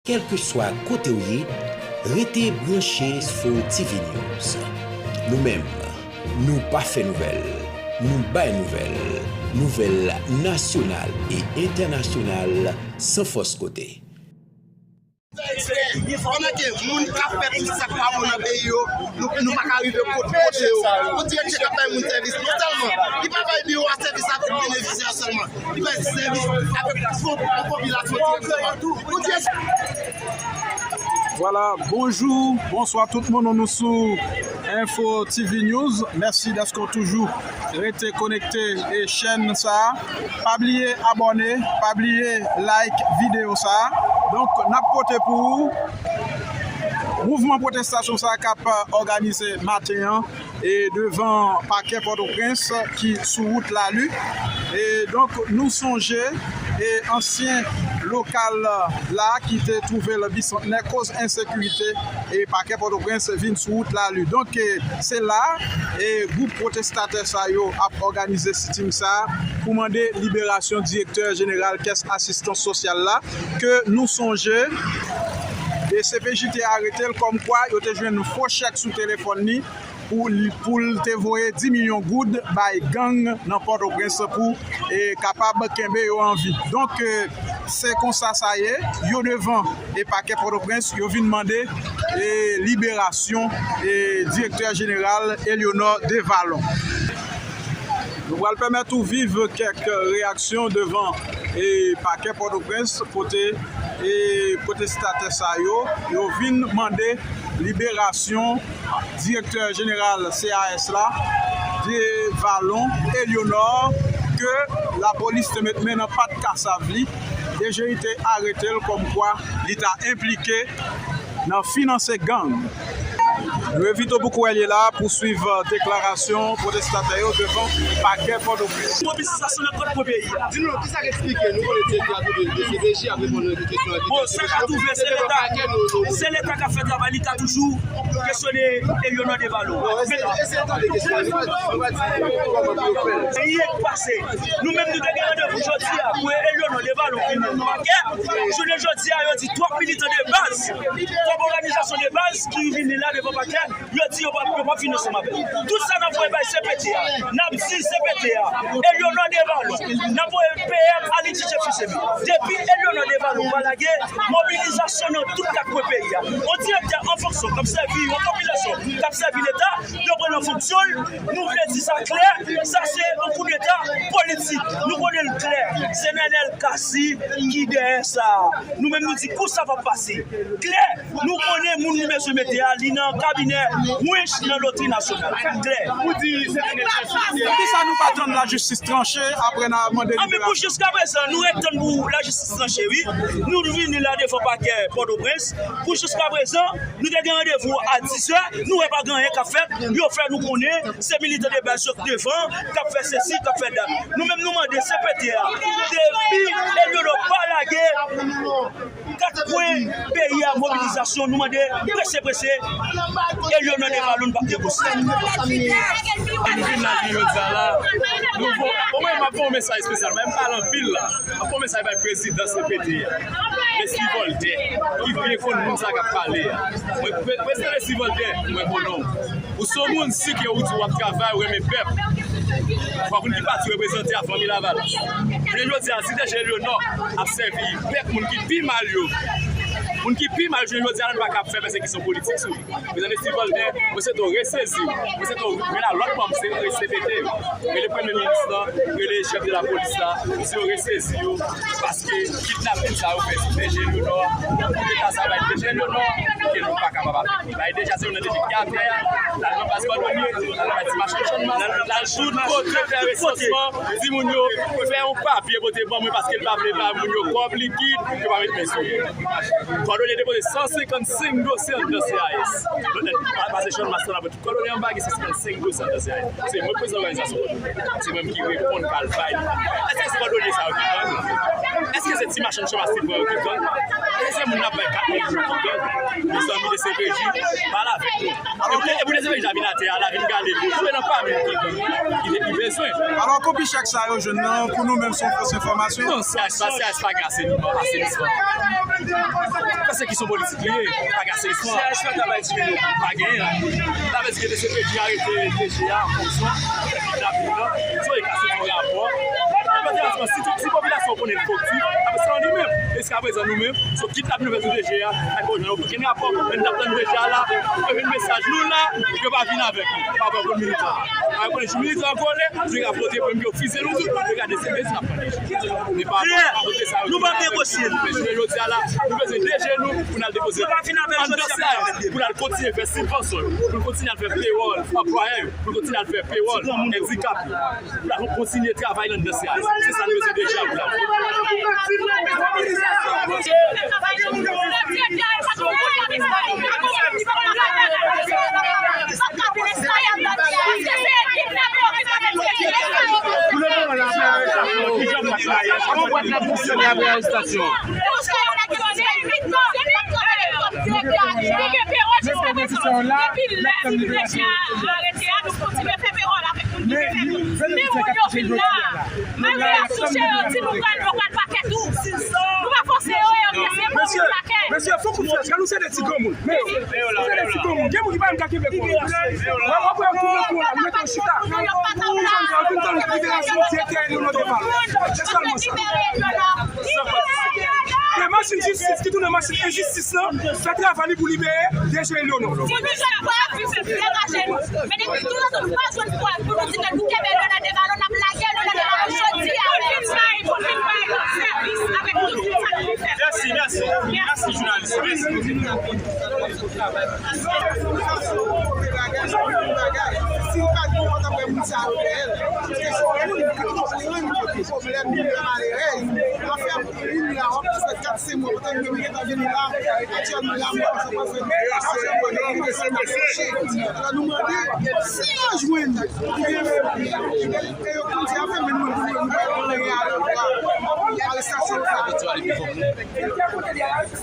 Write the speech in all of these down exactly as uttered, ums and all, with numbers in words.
Kèlkeswa kote w ye, rete branche sou T V News. Nou menm, nou pa fè nouvèl, nou bay nouvèl, nouvèl nasyonal e entènasyonal san fòs kote. Pandan ke moun k ap fè tout sa k pa bon nan peyi yo, nou, nou pa ka rive kot kote yo. Yon direktè k ap bay moun sèvis, non sèlman li pa bay biwo a sèvis avèk benefisye yo sèlman, li bay sèvis avèk yon popilasyon direktèman. Yon direktè. Vwala, bonjou, bonswa tout moun, nou sou Info T V News. Mèsi dèske w toujou rete konekte e chèn sa a. Pa bliye abòne, pa bliye like videyo sa a. Donk, n ap pote pou ou mouvman pwotestasyon sa a k ap òganize maten an e devan pakè Pòtoprens ki sou wout Lali. E donk, nou sonje e ansyen lokal la ki te twouve l Bisantnè, koz ensekirite e pakè Pòtoprens vin sou wout Lali. Donk, e se la e gwoup pwotestatè sa yo ap òganize siting sa pou mande liberasyon direktè jeneral kès asistans sosyal la, ke nou sonje e C P J te arete l kòmkwa yo te jwenn fo chèk sou telefòn li pou l te voye dis milyon goud bay gang nan Pòtoprens pou e kapab kenbe yo an vi. Donk, e se konsa sa ye, yo devan e pakè Pòtoprens, yo vin mande e liberasyon e direktè jeneral Elionor Devalon. Nou pral pèmèt ou viv kèk reyaksyon devan e pakè Pòtoprens kote e pwotestatè sa yo, yo vin mande liberasyon direktè jeneral C A S la, Devalon Elionor, ke lapolis te met men nan pat kasav li. D G I te arete l kòmkwa li ta enplike nan finanse gang. Nou envite w pou kourèl ye la pou swiv deklarasyon pwotestatè yo devan pakè Pòtoprens. Mobilizasyon nan tout kwen peyi a. Di nou non, kisa k eksplike nou konnen direktè a twouve l, D C P J ap reponn nou kesyon. Bon, sa ka twouve, se Leta. Se Leta k ap fè travay li, ka toujou kesyone Elionor Devalon. Peyi k pase. Nou menm nou te gen randevou jodi a pou Elionor Devalon vin nan pakè. Jounen jodi a, yo di twòp militan de baz, twòp òganizasyon de baz ki vini la devan pakè, yo di yo p ap, yo p ap vin ansanm avè l. Tout sa n ap voye bay C P T a, n ap di C P T a, Elionor Devalon, n ap voye P M Annie Titjé Fils-Aimé. Depi Elionor Devalon pa lage, mobilizasyon nan tout kat kwen peyi a. Yon direktè an fonksyon k ap sèvi yon popilasyon, k ap sèvi Leta, yo pran nan fonksyon l, nou vle di sa klè, sa se yon koudeta politik. Nou konnen l klè, se Nenel Cassy ki dèyè sa. Nou menm nou di kou sa p ap pase. Klè, nou konnen moun nou bezwen mete a, li nan kabinè Winch nan lotri nasyonal. Klè. Poukisa nou pa tann lajistis tranche apre n a mande liberasyon? Anben pou jiskaprezan, nou ret tann pou lajistis tranche, wi. Nou vini la devan pakè Pòtoprens. Pou jiskaprezan, nou te gen randevou a dis zè, nou wè pa gen anyen k ap fèt. Yo fè nou konnen se militan de baz yo k devan, k ap fè sesi, k ap fè dat. Nou menm nou mande C P T a, depi Elionor pa lage, kat kwen peyi a, mobilizasyon, nou mande prese prese, Elionor Devalon p ap negosye. Nou vin la jounen jodi a la, nou vo, omwen m ap voye yon mesaj espesyal, men m pale anpil la. M ap voye mesaj bay prezidan C P T a, Leslie Voltaire, ki byen konn moun sa k ap pale a. Mwen, pre-, prezidan Leslie Voltaire, mwen konnen w. Ou se yon moun, si ke ou di w ap travay, ou renmen pèp, fòk ou gen pati reprezante a, Fanmi Lavalas. Jounen jodi a, si D G Elionor ap sèvi pèp, moun ki pi mal yo, moun ki pi mal jounen jodi a, nou pa ka ap fè pèsekisyon politik sou li. Prezidan Leslie Voltaire, mwen swete w resezi w. Mwen swete w rele a lòt manm C P T yo. Rele premye minis lan, rele chèf de lapolis la, pou di yo resezi yo. Paske kidnapin sa yo fè sou D G Elionor, koudeta sa bay D G Elionor, ke nou pa kapab avèk li. Bay deja se youn nan defi ki atè a, l al nan baz kòdonye, l al bay ti machann channmas, l al tout kote fè resansman, di moun yo fè yon papye pote ban mwen paske l pa vle bay moun yo kòb likid, yo pa met men sou li. Kòdonye depoze san senkannsenk dosye anndan C A S. Pase channmas lan, kòdonye anba gen san senkannsenk dosye anndan C A S. Se mwen k prezidan òganizasyon kòdonye. Se mwen ki reponn k al bay li. Èske se kòdonye sa yo ki gang? Èske se ti machann channmas ki pran yo ki gang? Èske se moun n ap bay kat mil goud ki gang? Mezanmi, D C P J, pale avèk nou. E pou, e pou D C P J vin atè a la, vin gade, nou twouve nan pami ki gang ki, ki bezwen. Alò, kopi chèk sa yo jwenn nan, pou nou menm, se yon fòs enfòmasyon? Non, C A S pa, C A S pa gen asenisman. Pèsekisyon politik li ye, pa gen asenisman, pa genyen la. Sa vle di ke D C P J arete D G a an fonksyon kidnaping nan, si yo ka soti yon rapò. Jodi a, si, si popilasyon konnen l foktif, apre se nan li menm. Jiskaprezan, nou menm, se kidnaping nou fè sou D G a, ak Ojan, yo pa gen rapò, men n ap tann D G a la, pou vin mesaj nou la, yo pa vin avèk nou, pa pran kont militan. Avèk kondisyon militan an kole, nou ka vote pou yo fize nou tout, yo ka deside si n ap pran deside. Men pa, pa vote sa yo. Nou p ap negosye. Men jounen jodi a la, nou bezwen de jenou pou n al depoze anndan syèj, pou n al kontinye fè sibvansyon yo, pou n kontinye al fè pewòl anplwayè yo, pou n kontinye al fè pewòl andikape yo, pou n al kontinye travay anndan syèj. Se sa nou bezwen de jenou pou n al fè. Mesye, mesye, fò kout frèch, gade nou se de ti granmoun. Men yo, nou se de ti granmoun. Gen moun ki pa menm ka kenbe kou yo. W ap wè yo kenbe kou yo la, nou mete yo chita. Ou jwenn sa, yo fin tann liberasyon direktè Elio nan devan. Se sèlman sa. Yon machin jistis ki tounen machin enjistis lan, fè travay li pou libere D G Elio non. Si nou jwenn prèv, nou degaje nou. Men depi toutan nou pa jwenn prèv pou nou di ke nou kenbe Elio nan devan, nou n ap lage Elio nan devan jodi a menm. Mèsi, mèsi. Mèsi, jounalis. Mèsi. Si l pa t bon, w t ap wè moun sa yo dèyè l. Paske se yon moun ki konprann ki pwoblèm li nan malerèz. Afè moun la, w ap fè kat senk mwa, poutèt ke m gentan vini la, aktyèlman la, m panse, panse, aktyèlman, nou mande, si yo jwenn, e yo konn se afè men nou, nou, nou, nou, nou, nou, arestasyon sa.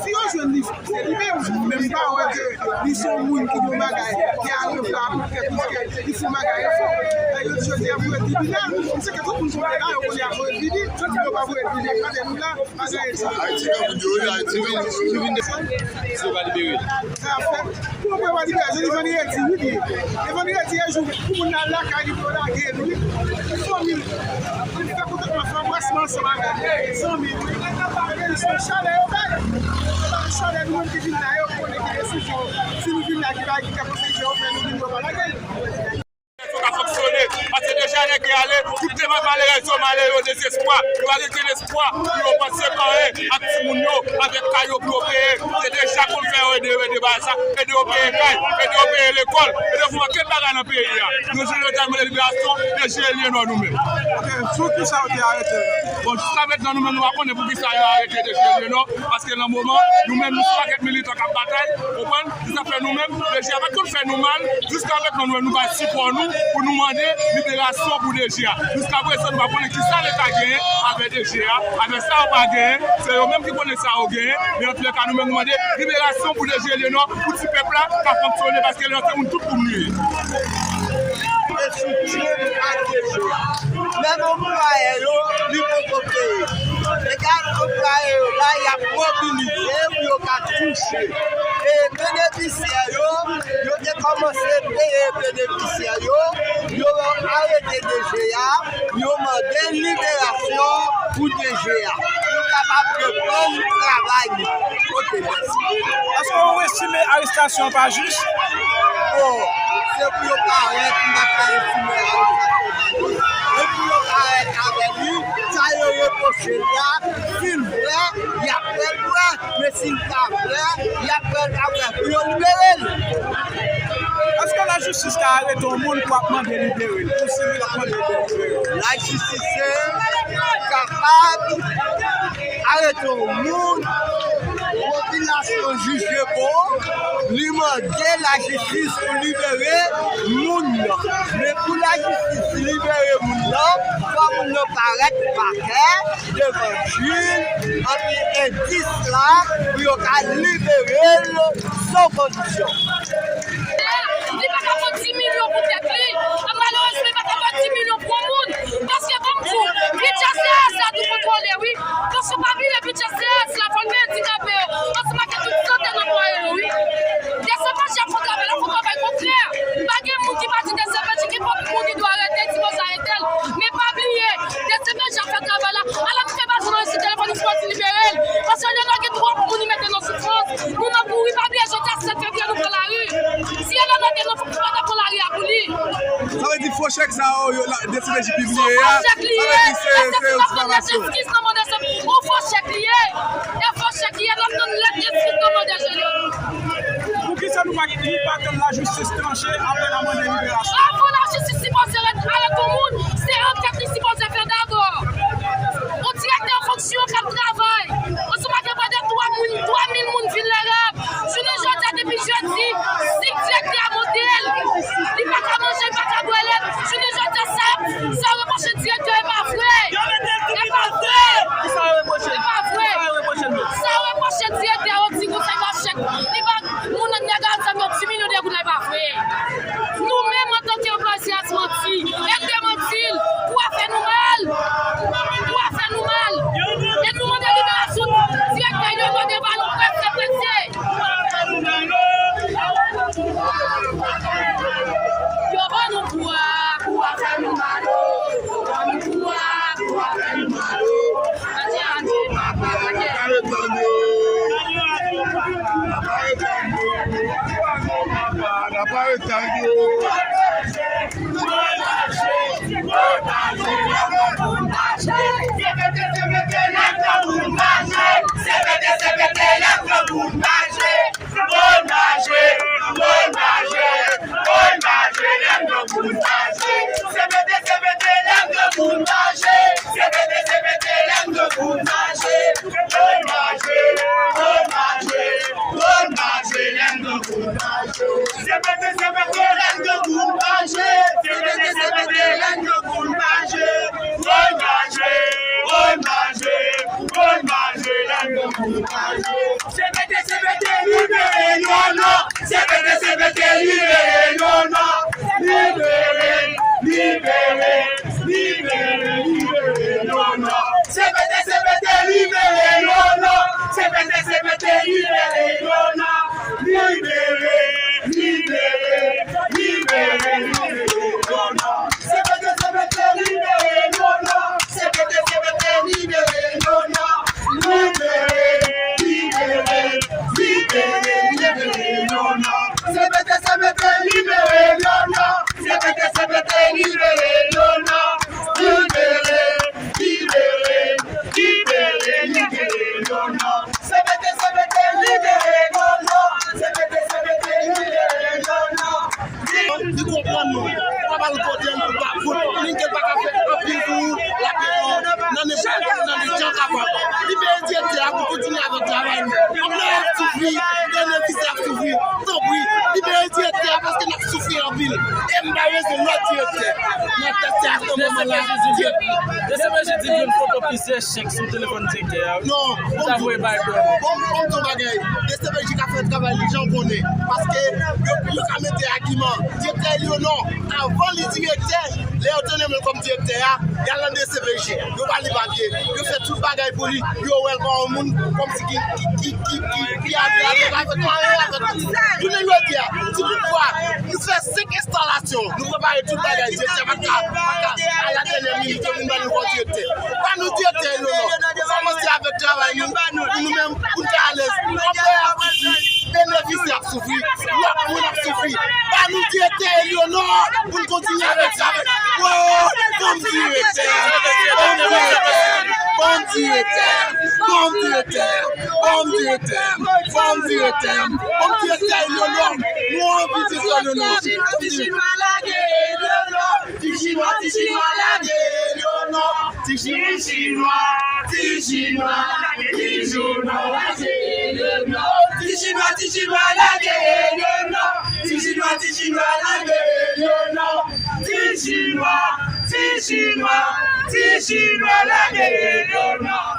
Si yo jwenn li, se li menm. Men m pa wè ke li se yon moun ki gen yon bagay ki a refè a pou fè, piske li se yon bagay enfo. Lè yo di jodi a pou yo tribinal, m se ke tout moun konprann la, yo konnen a pou yo vini, yo pa pou yo vini, gade nou la, pa gen Ayiti, Ayiti vin, vin, vin, se pa libere. Sa fè. Pou mwen, pa libere, jodi vandredi, wi, li ye. E vandredi, e jou pou moun nan lakay li, pou yo lage li, wi. Fanmi, li fè kontantman, fè anbrasman ansanm avèk zanmi, wi. Chalè yo bay. Chalè nou menm ki vin la, yo konnen ki desizyon. Si nou vin la, ki bay, ki ka konseye yo fè, nou vin, yo pa lage. Fòk ap fonksyone, paske deja nèg yo ale, tout te malerèz yo, malere yo, dezespwa, yo arete lespwa pou yo panse payen ak timoun yo, avèk kay yo pou yo peye. Se deja konn fè yo ede yo, ede bagay sa, ede yo peye kay, ede yo peye lekòl, ede yo fè yon pakèt bagay nan peyi a. Nou jodi a mande liberasyon de G. Elienon nou menm. Ok, sou ki sa yo te arete l? Bon, jiska mentnan nou menm nou pa konnen pou ki sa yo arete de G. Elienon, paske nan moman, nou menm nou se yon pakèt militan k ap batay, konprann? Se sa fè nou menm, D G a pa t konn fè nou mal, jiska mentnan nou, nou bay sipò nou pou nou mande liberasyon pou D G a. Jiska prezan, nou pa konnen kisa Leta genyen avè D G a, avè sa yo pa genyen, se yo menm ki konnen sa yo genyen, men antoulèka, nou menm nou mande liberasyon pou D G Elienon, pou ti pèp la ka fonksyone, paske Elienon se moun tout moun li ye. Estrikti ak D G a. Menm anplwaye yo, li poko peye. Egal anplwaye yo la, y ap mobilize pou yo ka touche. E benefisyè yo, yo te kòmanse peye benefisyè yo, yo arete D G a, yo mande liberasyon pou D G a, pou kapab reprann travay li. Ok, mèsi. Èske w estime arestasyon an pa jis? Bon, se pou yo parèt, m pa ka estime arestasyon an pa jis. E pou yo parèt avè li, sa yo repwoche l la, si l vrè, y ap fè l vrè. Men si l pa vrè, y ap fè l pa vrè pou yo libere l. Èske lajistis ka arete yon moun pou ap mande libere l? Pou sivil ap mande libere l? Lajistis se kapab arete yon moun, popilasyon jije bon, li mande lajistis pou libere moun nan. Men pou lajistis libere moun nan, fò moun nan parèt pakè, devan jij, anpi endis la pou yo ka libere l san kondisyon. Li pa ka pran dis milyon pou tèt li. Malerezman, li pa ka pran dis milyon pou yon moun. Paske, ban m di w, bidjè C A S la tou kontwole, wi. Paske, pa bliye, bidjè C A S la, fò l peye andikape yo. Chèk sa yo, yo la, D C P J pibliye a, sa vle di se, se yon difamasyon. Ou fo chèk li ye. E fo chèk li ye, l ap tann lèt eskri kòmandè jeneral. Poukisa nou pa, nou pa tann lajistis tranche apre n a mande liberasyon? Avan lajistis sipoze arete yon moun, se ankèt li sipoze fè dabò. Yon direktè an fonksyon k ap travay. Ansanm ak plis de twa moun, twa mil moun vilnerab. Jounen jodi a, depi jedi, si direktè a monte l, li pa ka manje, li pa ka bwè lèt. Jounen jodi a, sa, sa yo repwoche direktè a, e pa vre. E pa vre. E pa vre. Sa yo repwoche direktè a, yo di konsa, li ba chèk, li ba moun nan nèg a zam yo di milyon de goud la, e pa vre. Nou menm, antanke anplwaye, se manti. E demanti l. Ou a fè nou mal. Ou a fè nou mal. E nou mande liberasyon direktè yo, yo devan nou prèske prese. Yo ban nou kou a, kou a fè nou mal. Yo ban nou kou a, kou a fè nou mal. Adye, adye, papa, adye. N ap arete yo. Sepete, sepete, lèn grangou n pa je. Sepete, sepete, lèn grangou n pa je. Woy maje, woy maje, woy maje, lèn grangou n pa je. Sepete, sepete, libere yo non. Sepete, sepete, libere yo non. Libere, libere, libere, libere yo non. Sepete, sepete, libere yo non. Sepete, sepete, libere yo non. Libere, libere, libere, libere yo non. Sepete, sepete, libere yo non. Sepete, sepete, libere yo non. Libere, libere, libere, libere yo non. Sepete, sepete, libere yo non. Sepete, sepete, libere yo non. Libere, libere, libere, libere yo non. Sepete, sepete, libere yo non. Sepete, sepete, libere yo non. Li konprann nou. Ou pa ba l kote l pou pa kout. Li ke l pa ka fè anpil pou ou. L ap nan nenpòt, nan jan kapab. Libere direktè a pou kontinye avèk travay nou. Anplwaye ap soufri, benefisye ap soufri. Tanpri, libere direktè a paske n ap soufri anpil. E m pa bezwen lòt direktè nan tèt sa nan moman la. D C P J di youn foto plizyè chèk sou telefòn direktè a, wi. Non, li ta voye bay dòmi. Bon, bon, bon, bon bagay. D C P J ka fè travay li jan w konnen. Paske yo, yo ka mete agiman. Direktè Eleonor, avan li direktè, lè yo te nonmen l kòm direktè a, y al nan D C P J. Yo ba li papye. Yo fè tout bagay pou li. Yo wè l kòm yon moun kòmsi ki, ki, ki, ki, ki, ki ap, ap, ap, ap, ap, ap, ap. Jounen jodi a, si toutfwa, nou fè senk enstalasyon, nou prepare tout bagay, direktè pa t ka, pa t ka, a la dènyè minit, yo vin ban nou kò direktè. Ba nou direktè yo non. Kòmanse avèk travay nou, pou nou menm, pou n fè alèz. Anplwaye ap soufri, benefisye ap soufri, lòt moun ap soufri. Ba nou direktè Eleonor, pou n kontinye avèk sa. Woy, ban m direktè, ban m direktè, ban m direktè, ban m direktè, ban m direktè, ban m direktè, ban m direktè Eleonor. Nou anvi direktè Eleonor. Ti chinwa lage Eleonor. Ti chinwa, ti chinwa lage Eleonor. Ti chinwa, ti chinwa, ti chinwa lage Eleonor. Ti chinwa, ti chinwa lage Eleonor. Ti chinwa, ti chinwa lage Eleonor. Ti chinwa, ti chinwa, ti chinwa lage Eleonor.